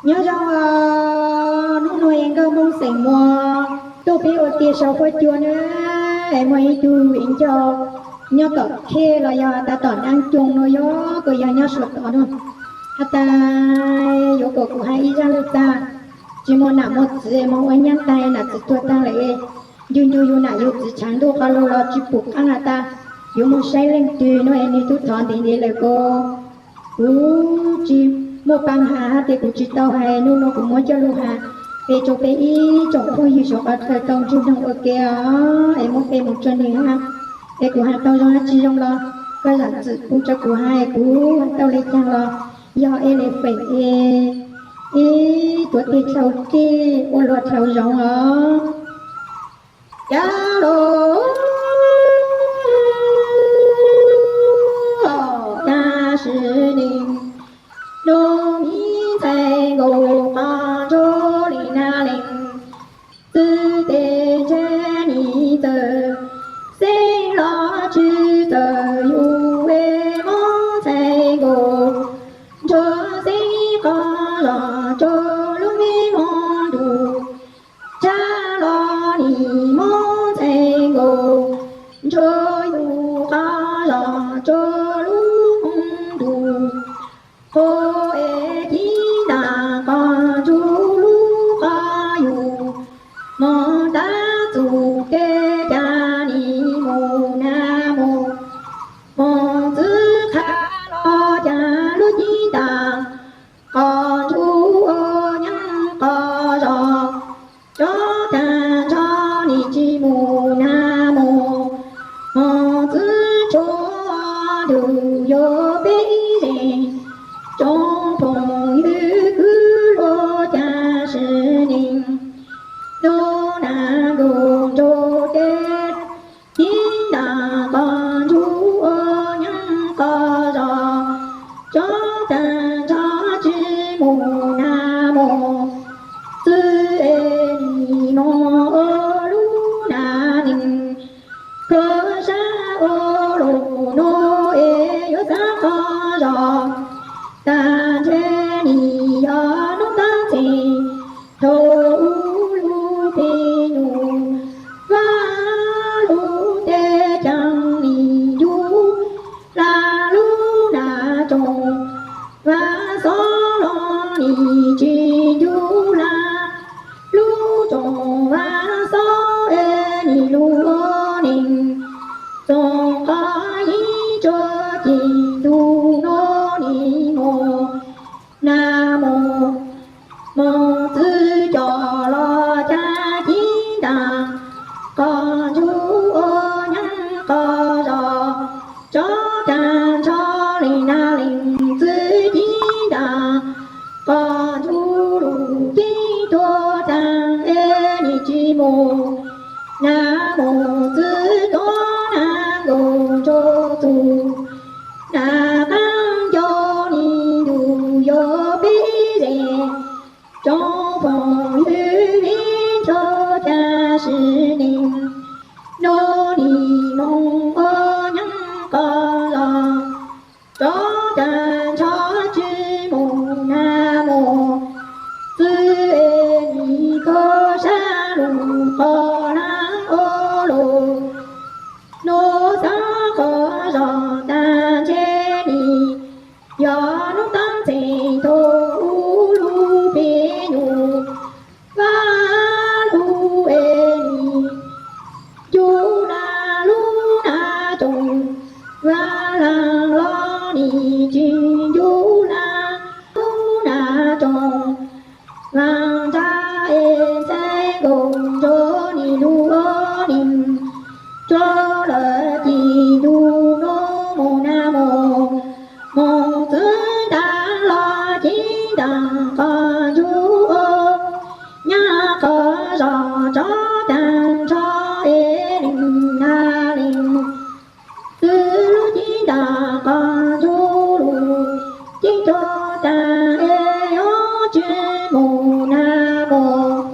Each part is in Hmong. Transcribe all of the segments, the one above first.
Nyob zoo os, hnub no es nkauj Hmoob xeem Muas tuaj peb ua ke sau huab cua na, es muaj ib tug viv ncaus nyob tom khej los yog tas tom Nab Coos no, yog kuj yog nyob Suav tod no. Has tas yuav kom kuv hais ib zaj lug tag, tsis muaj nam muaj txiv, moog ua nyab taag nam txiv tuag taag lawm, ncu ncu yug nam yug txiv tshav ntuj qhov lug los tsis pum qaab has tas yuav moog saib leej twg no es nwg tub thov ntev ntev lawm ko. Kuv tsis muaj pab has hab tes kuv tsis tau hais, nub no kuv muab coj lug has es rua peb ib tsoom phooj ywg sawv daws tau ntsib noog ua ke os, es muab peb mus tso nwg hab. Es kuv has tau zoo hab tsis zoo los koj zam txim pub rua kuv hab, es kuv has tau le caag los yog es le feem es ib tuav teg dlhau teg ua luag dlhau zoov os. Cov lug tag sim neej, nub mi ntxhais nkaus qhov ntsug li nab leeg, txwv tes ntshe nim txawm xeeb los tsis txawm yug es mob ntxhais nkaus nrug xeeb qhov zog rua lub me moov ntuj. Tshab los nim mob ntxhais nkaus nrug yug qhov zog rua lub moov ntuj. Qhov es ci ntaag qhov ntsug lub qhov yug, moog tab txug kev ca nim mus nab mus, moog txwv qha los ca lub ci ntaag qhov ntsug ua nyaab qhov zog, cov taag nrho nim tsis mus nab mus, moog txwv tshuav ntuj yuav peb zeeg, tsoom phooj ywg kwv luag tag sim neej, nub nab nkaus nrug tes ci ntaag qhov ntsug ua nyaab qhov zog, cov taag nrho tsis mus nab mus, txwv es nim moog ua lub nab neeg, khaws sab ua lug nub es yuav xaav qhov zog, tag ntshe nim yog nub taag txheej thaum u lub peb nyuj, vaaj lub teb caag nim ncu lug lub nab tsoom, vaaj xob los nim tsis ncu lug lub tsoom vaaj xob es nim lug ua neeg, txoom qhov yeeb tsua cim ntuj nub nim mus nab mus, moog txwv cov los ca ci ntaag qhov ntsug ua nyaab qhov zog, cov taag nrho leej nab leej txwv ci ntaag qhov ntsug lug ci tuag taag es nim tsis mus nab mus, txwv tuav nab nkaus nrug txug nab qaab nco nim ntuj yuav peb zeeg, tsoom phooj ywg vij nco tag sim neej, nub nim moog ua nyaab qhov zog, cov taag nrho tsis mus nab mus, txwv es nim khaws sab lug qhov laab ua lug, nub xaav qhov zog tag ntshe nim yog nub taag txheej thaum u lub peb nyuj, vaaj lub es nim ncu lug lub nab tsoom, vaaj laag los nim tsis ncu lug lub nab tsoom, vaaj ntsa es ntxhais nkaus nrug nim lug ua neeg, tsua lawm cim ntuj nub mus nab mus, moog txwv taag los ci ntaag qhov ntsug ua nyaab qhov zog, cov taag nrho es leej nab leej txwv lub ci ntaag qhov ntsug lug ci tuag taag es yuav tsis mus nab mus,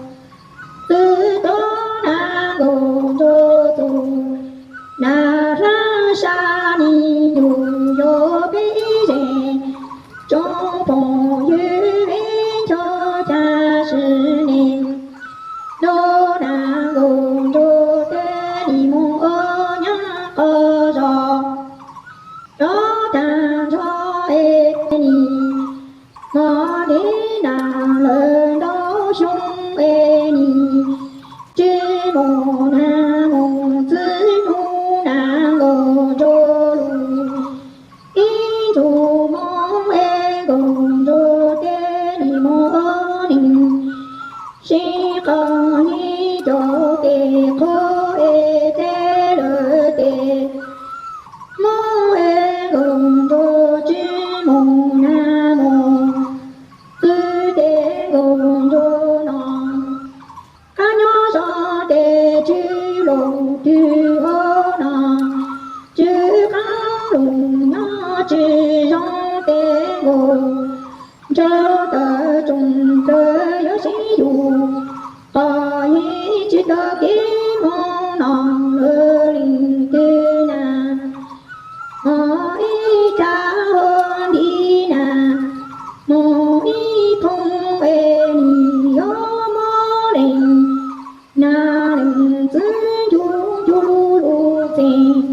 txwv tuav nab nkaus nrug txug nab hlab sab nim ntuj yuav peb zeeg, tsoom phooj ywg vij nco Li nas lawm ntau xyoo es nim tsis mus nag mus txwv hnub nas nkaus ntsuag lus. Ib ntsuag mus es nkaus ntsuag tej nim mus ua neeg, sib qawm ib co tes qhov es tej lawm tes mus es nkaus ntsuag tsis mus nag mus txwv tes nkaus ntsuag no. Qab nyob zoo tes tsis los twg ua no, tsis qab lus nyob tsis zoo tes nkaus ntshaw tawm tsoom tawm yuav sib yus. Qhov yeej tsis tau kev mus no lawm leej twg na, mus ib tag ua nti na, mus ib thooj es nim yuav muab leej nas leej txwv ncu ncu lub lub txeeg,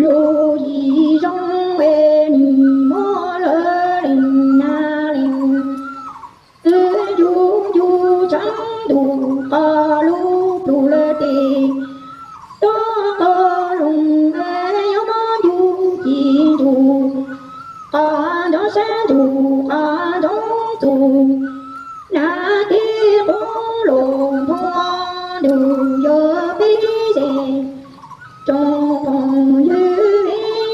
lub yim zoo es nim muab lawm leej nas leej txwv ncu ncu tsheej ntuj qhov lub plhu lawm tes, rov qhov loo es yuav muab ncu ci ntsuj, qhov ntsoov sab ntsuj qhov ntsoov txuj, nas tib qub los npua ntuj yuav pib ze, tsoom phooj ywg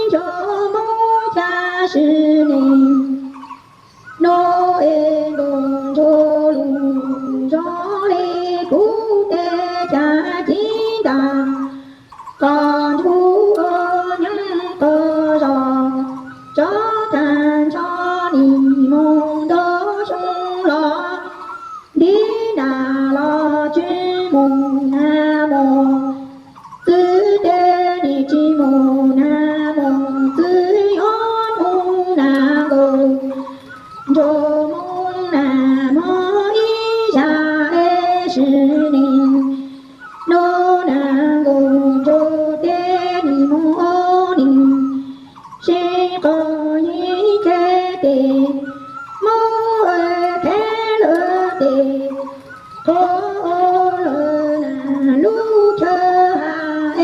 nco mus xya sim neej. Nub es nkaus ntsuag lus zoo li kuv tej xya cev ntaj, qhov ntuj ua nyeeb qhov zos, tsob tag nrho nim mus ntau xyoo los, nti nas los tsis mus nag mus txwv tes nim tsis mus nag mus txwv yuav hnub nas nkaus ntsuag mus nag mus ib zag es sim neej. Nub nas nkaus ntsuag tej nim mus ua neeg, sib qawm ib ce tes mus ua theb lawm tes, qhov lawm nas lub chaw ha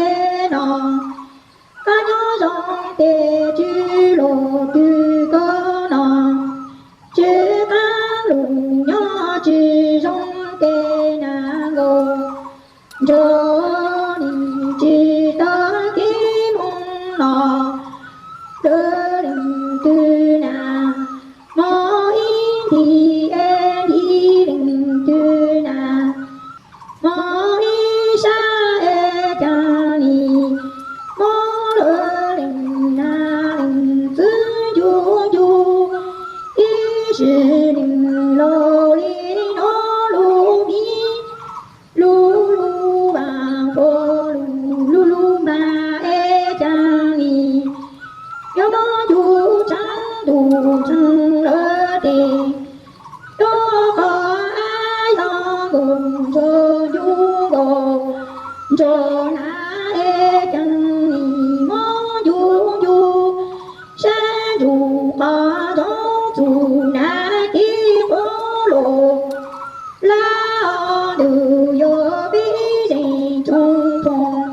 es no, koj nyob zoo tes tsis los twg koj no, tsis qab lus nyob tsis zoo tes nas nkaus ntsuag nim tsis tau kev mus no lawm leej twg na, mus ib nti es nti leej twg na, mus ib sab es cas nim mus lawm leej nas leej txwv ncu ncu, ib sim neej laus li no lub mi lub lub vas phuav lub lub lub npag es cas nim yuav muab ncu tsheej ntuj tsheej lawm tes, rov qhov ab yog nkaus ntsuag ncu nkaus ntsuag nas es cas nim muab ncu ncu sab ntsuj qhov ntsoov txuj nas tib qub los laj ntug yuav pib zeeg tsoom phooj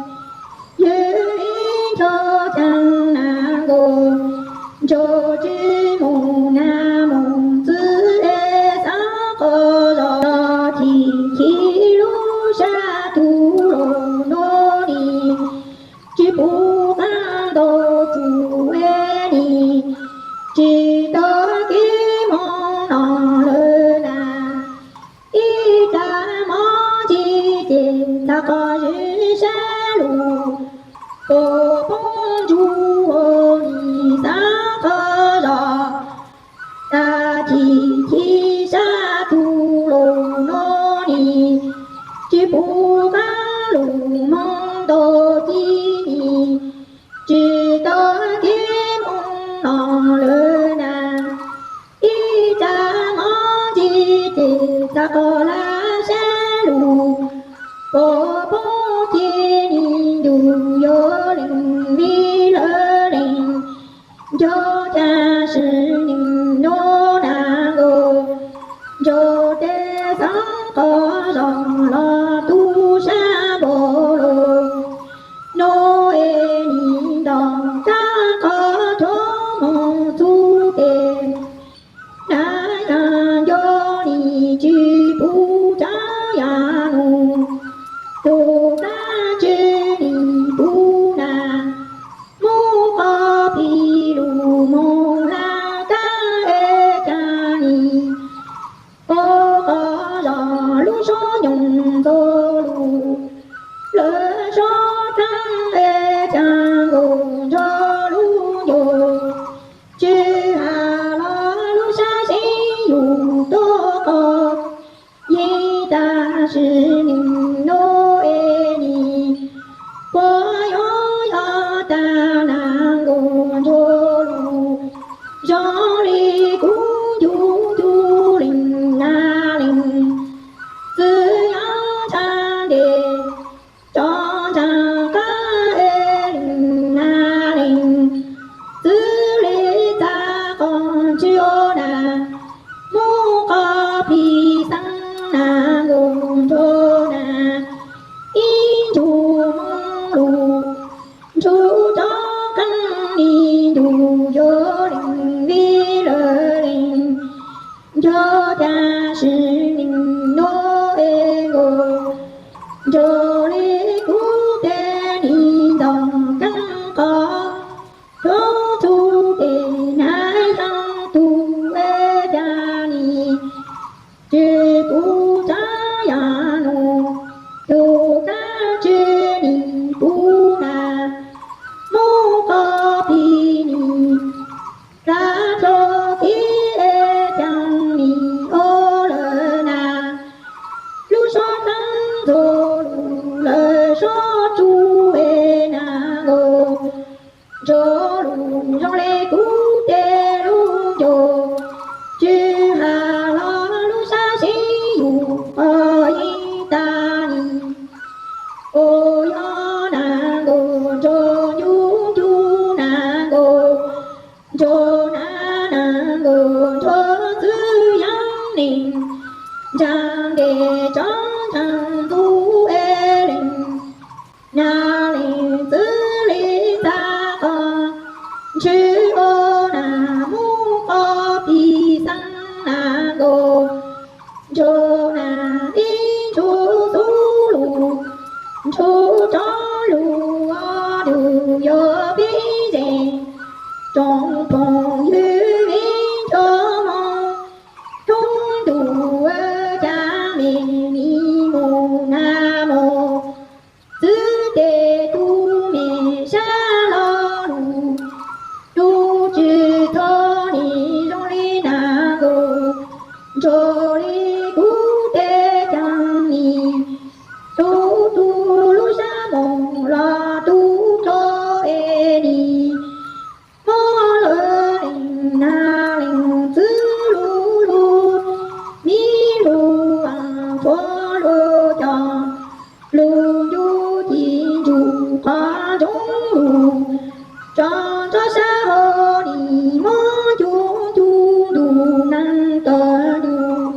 ywg ib nco cas nas nkaus ntsuag tsis mus nag mus txwv es xav qhov zos chim chim lub sab tug los no nim tsis pub qab ntau txuj es nim tsis tau kev mus no lawm na. Ib tag hmo ntsis ces tag qhov zwm sab lug, poob poob ntsuag ua nim xav qhov zos, tag chim chim sab tug los no nim tsis pub qab lug mus ntau ci nim tsis tau kev mus no lawm na. Ib tag hmo ntsis ces tag qhov laj sab lug, poob poob ci nim ntuj yuav leej li lawv leej, nco cas sim neej no nas nkaus los tub sab npaum los, no es nim ntaus kab qhov rov mus txug tes. Nab yaj nco nim tsis pub tsav yaj nus, tus kab tsi nim pub nas, muab qhov phi lug moog hla kab es ca nim. Ua qhov zog lub suab nyoog ntxog lug, lawv suab txaab es ca nkaus nrog lub ncaug. Tsi has los lub sab xeeb yug tuab qhov, yeej tag sim neej no es nim puab yuav yog tag nas nkaus nrog lug. Zoo li kuv ncu ncu leej nas leej, txwv yaav tshaj ntes, tso ntsaag qab es leej nas leej, txwv li txag qhov ntswg ua nas, muab qhov phi xeeb nas nkaus nrog nas, ib ntsug moog lug ntsug rov qeej nim ncu yog leej vij lawm leej. Nco tag sim neej no es nkaus, nco li kuv tes nim ntaus keeb qhov, rov txug tes nab yaj tug es ca nim. Tsi pub tsav yaj nus, tus kab tsi nim pub nas, muab qhov phi nim, tag rua kiv es ca nim ua lawm nas. Lub suab txaab ntxog lug lawv suab tsuj es nas nkaus, ntsug lug zoo li kuv tes lub ncaug. Tsi has los lub sab xeeb yug qhov yeej tag nim, ua yog nas nkaus ntsug ncu ncu nas nkaus, ntsug nas nas nkaus ntsug txwv yaav neeg, ntsaag ntes tso ntsaag ntxuv es leej. Nas leej txwv li txag qhov ntswg ua nas, muab qhov phi xeeb nas nkaus, ntsug nas ib ntsug xub lug, ntsug rov lug ua dug yog pib zeeg, tsoom phooj ywg vij nco moog, tub ntuj ua cas me nim mus nas mus, txwv tes tub me sab lo lug, tub tsi txhob nim zoo li nas nkaus, ntsug li kuv tes ca nim, tub tug lub sab moog los tub txhob es nim. Muab lawv leej nas leej txwv lug lug, mib lug vaam qhuav lug coj, lug ncu ci ntsug qhov ntsoov lug, tso nrog sab hauv nim muab ncu ncu ntuj neeg tawg ntuj,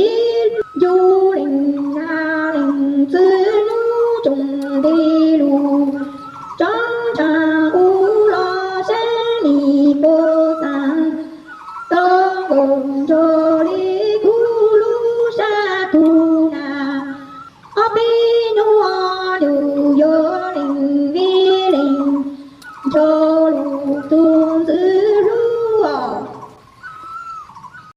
ib ncuj